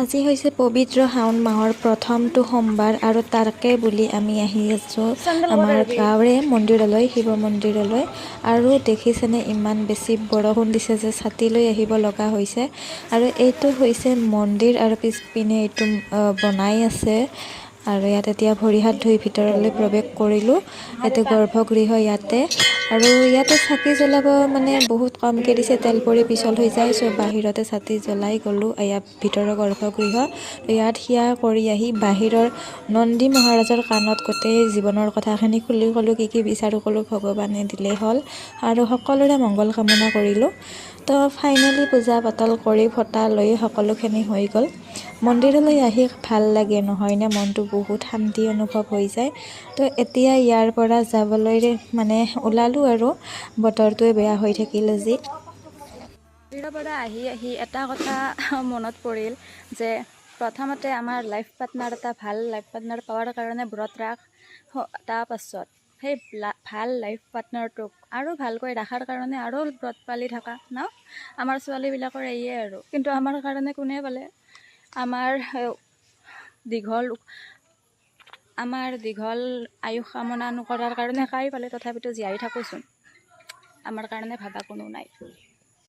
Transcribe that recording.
আজি হৈছে পবিত্ৰ শাওণ মাহৰ প্ৰথমটো সোমবাৰ আৰু তাকে বুলি আমি আহি আছোঁ আমাৰ গাঁৱৰে মন্দিৰলৈ, শিৱ মন্দিৰলৈ। আৰু দেখিছেনে, ইমান বেছি বৰষুণ দিছে যে ছাতি লৈ আহিব লগা হৈছে। আৰু এইটো হৈছে মন্দিৰ আৰু পিছপিনে এইটো বনাই আছে। আৰু ইয়াত এতিয়া ভৰি হাত ধুই ভিতৰলৈ প্ৰৱেশ কৰিলোঁ। এইটো গৰ্ভগৃহ ইয়াতে। আৰু ইয়াতে চাকি জ্বলাব মানে বহুত কমকৈ দিছে, তেল পৰি পিছল হৈ যায়। চ' বাহিৰতে চাকি জ্বলাই গ'লোঁ। এয়া ভিতৰৰ গৰ্ভগৃহ। ইয়াত সেৱা কৰি আহি বাহিৰৰ নন্দী মহাৰাজৰ কাণত গোটেই জীৱনৰ কথাখিনি খুলি ক'লোঁ, কি কি বিচাৰোঁ ক'লোঁ, ভগৱানে দিলেই হ'ল আৰু সকলোৰে মংগল কামনা কৰিলোঁ। তো ফাইনেলি পূজা পাতল কৰি ফটা লৈ সকলোখিনি হৈ গ'ল। মন্দিৰলৈ আহি ভাল লাগে নহয়নে? মনটো বহুত শান্তি অনুভৱ হৈ যায়। তো এতিয়া ইয়াৰ পৰা যাবলৈ মানে ওলালোঁ আৰু বতৰটোৱে বেয়া হৈ থাকিল আজি। মন্দিৰৰ পৰা আহি আহি এটা কথা মনত পৰিল যে প্ৰথমতে আমাৰ লাইফ পাৰ্টনাৰ এটা ভাল লাইফ পাৰ্টনাৰ পোৱাৰ কাৰণে ব্ৰত ৰাখ, তাৰপাছত সেই ভাল লাইফ পাৰ্টনাৰটোক আৰু ভালকৈ ৰখাৰ কাৰণে আৰু ব্ৰত পালি থকা ন। আমাৰ ছোৱালীবিলাকৰ এয়ে আৰু। কিন্তু আমাৰ কাৰণে কোনে পালে? আমাৰ দীঘল আয়ুস কামনা নকৰাৰ কাৰণে কাই পালে? তথাপিতো জীয়াই থাকোঁচোন। আমাৰ কাৰণে ভাবা কোনো নাই।